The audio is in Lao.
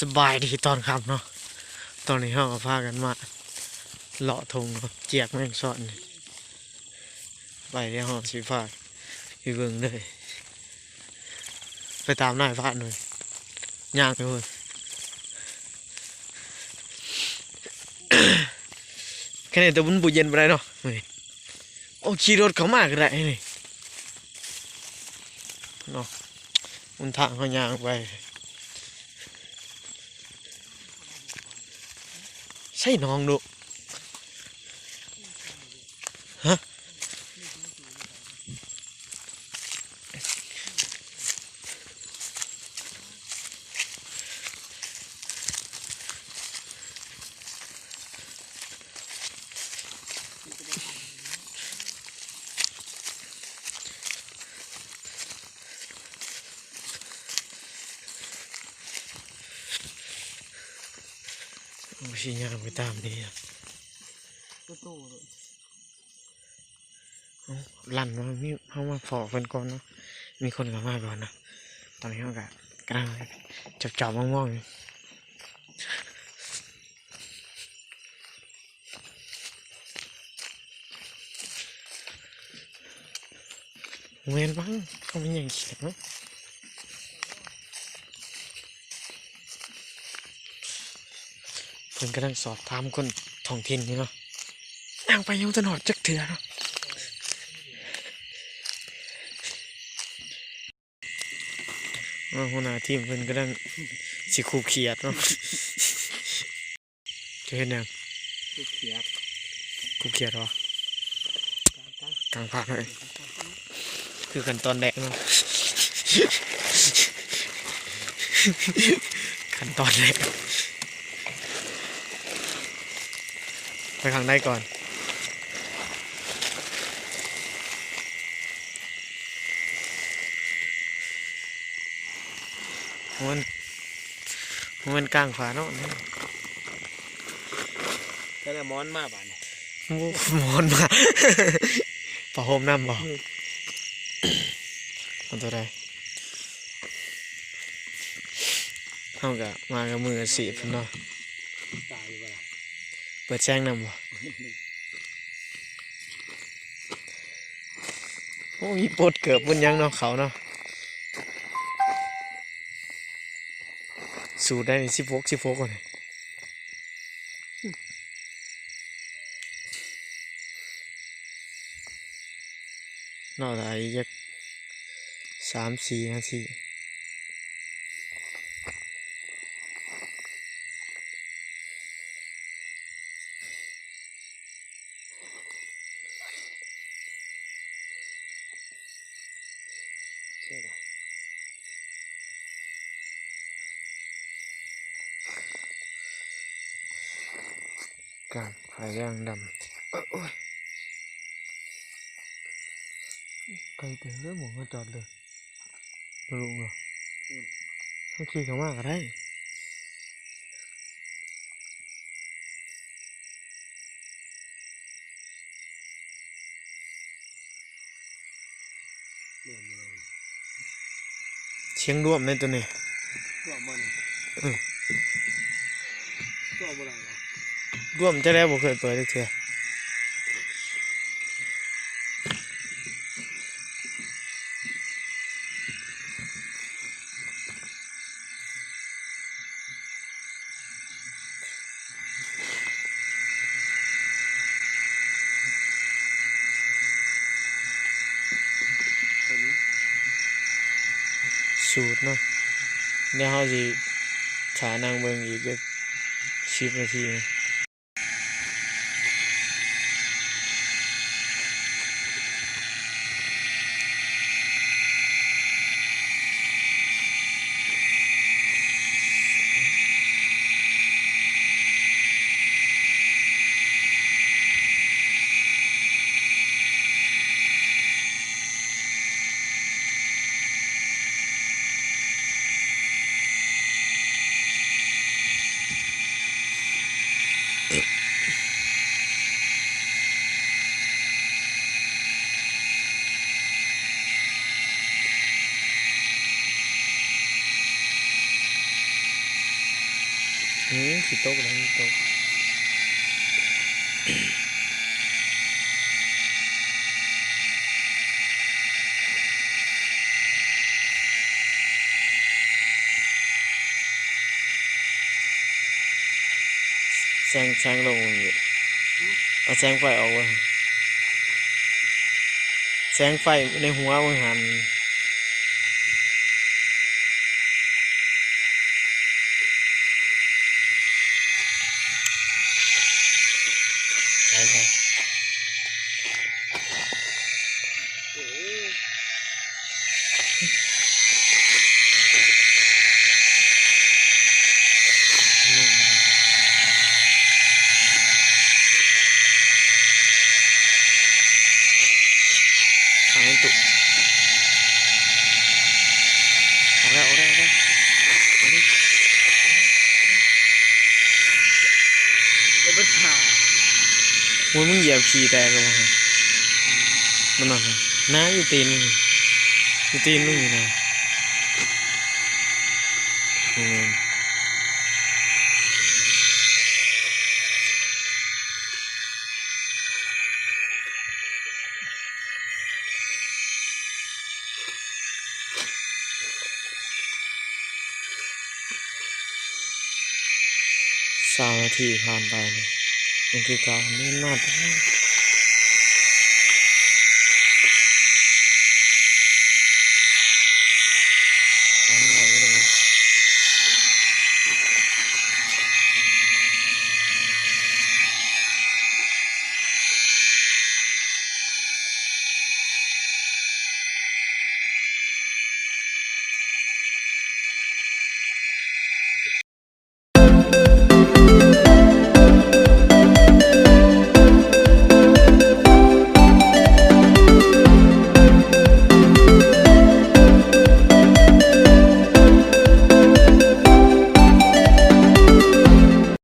ສະບາຍດີຕອນຄ່ຳເນາະ, ຕອນນີ້ເຮົາກໍພາກັນມາເລາະທົ່ງເນາະ, ຈຽກແມງຊອນນີ້ ໄປ ດຽວເຮົາຊິພາໄປເບິ່ງເດີ, ໄປຕາມນາຍພານເພິ່ນ ຍ່າງໄປພຸ້ນ. ແຄ່ນີ້ແຕ່ມັນບໍ່ເຢັນປານໃດເນາະມື້ນີ້. ໂອ້ ຂີ່ລົດເຂົ້າມາກໍໄດ້ນີ້ເນາະ, ຫົນທາງເຮົາຍ່າງໄປ. ໃສ່ໜອງດຸ ຮະ? ໂອ້ ຊິຍ່າງໄປຕາມນີ້ ເອົ້າ ລັນເນາະ, ມີ ເຮົາມາພໍ້ເພິ່ນກ່ອນເນາະ, ມີຄົນເຂົ້າມາກ່ອນເນາະ. ຕອນນີ້ເຮົາກໍກຳລັງຈອບໆມອງໆຢູ່. ແມ່ນບັງ ເຂົາມາຍ່າງຂຽດເນາະ. ເພິ່ນກຳລັງສອບຖາມຄົນທ້ອງຖິ່ນຢູ່ເນາະ, ຍ່າງໄປຍັງບໍ່ທັນຮອດຈັກເທື່ອເນາະ. ອ້າວ ຫົວໜ້າທີມເພິ່ນກຳລັງຊິຂູບຂຽດເນາະ. ຈະເຮັດຫຍັງ? ຂູບຂຽດ. ຂູບຂຽດເຫາະ? ກາງ ກາງ ກາງພາກເລີຍ. ຄືຂັ້ນຕອນແລກເນາະ, ຂັ້ນຕອນແລກ. ໄປຂ້າງໃນກ່ອນ. ມັນ ມັນກາງຝາເນາະ. ແຕ່ລະໝອນມາບາດນີ້. ໂອ້ ໝອນມາ. ຜ້າຫົ່ມນຳບໍ່? ອືມ. ເອົາຕົວໃດ? ເຮົາກະມາກັບມືອາຊີບເນາະ. ເປີດແສງນຳບໍ່? ໂອ້ ມີປົດເກີບປຸ້ນຫຍັງເນາະ ເຂົາເນາະ. ສູດໄດ້ນີ້ ສິບຫົກ ສິບຫົກ ນີ້. ເນາະ ຖ້າອີກຈັກສາມສີ່ນາທີ. ການພະຍາງດຳ. ໂອ້ຍ ໄກເຕີບເດີ ໝ່ອງເຮົາຈອດເດີ ບໍ່ລຸງເນາະ. ອືມ ເຮົາຂີ່ເຂົ້າມາກໍໄດ້. ສຽງລວມໃນໂຕນີ້ ລວມບໍ່ນີ້? ເອີ ລວມບໍ່ໄດ້ຫວະ? ລວມຈັກແລ້ວ ບໍ່ເຄີຍເປີດຈັກເທື່ອ. ສູດເນາະ. ດຽວເຮົາຊິຖ້ານັ່ງເບິ່ງອີກຈັກສິບນາທີ. ເ ອືມ ຊິຕົກແລ້ວ ຊິຕົກ. ແສງ ແສງລົງເບິ່ງຢູ່ ເອົາແສງໄຟອອກເບິ່ງ ແສງໄຟໃນຫົວເບິ່ງຫັ້ນ. ເອົາແລ້ວ ເອົາແລ້ວ ເອົາແລ້ວ ເອົາແລ້ວ. ໂອ້ຍ ມຶງຢຽບຂີ້ແຕກແລ້ວບໍ່? ມັນນັ້ນນະ ນາ ຢູ່ຕີນ ຢູ່ຕີນມຶງນີ້ນະ. ແມ່ນ. ຊາວນາທີຜ່ານໄປ ຍັງຄືເກົ່າ ມີມາດ.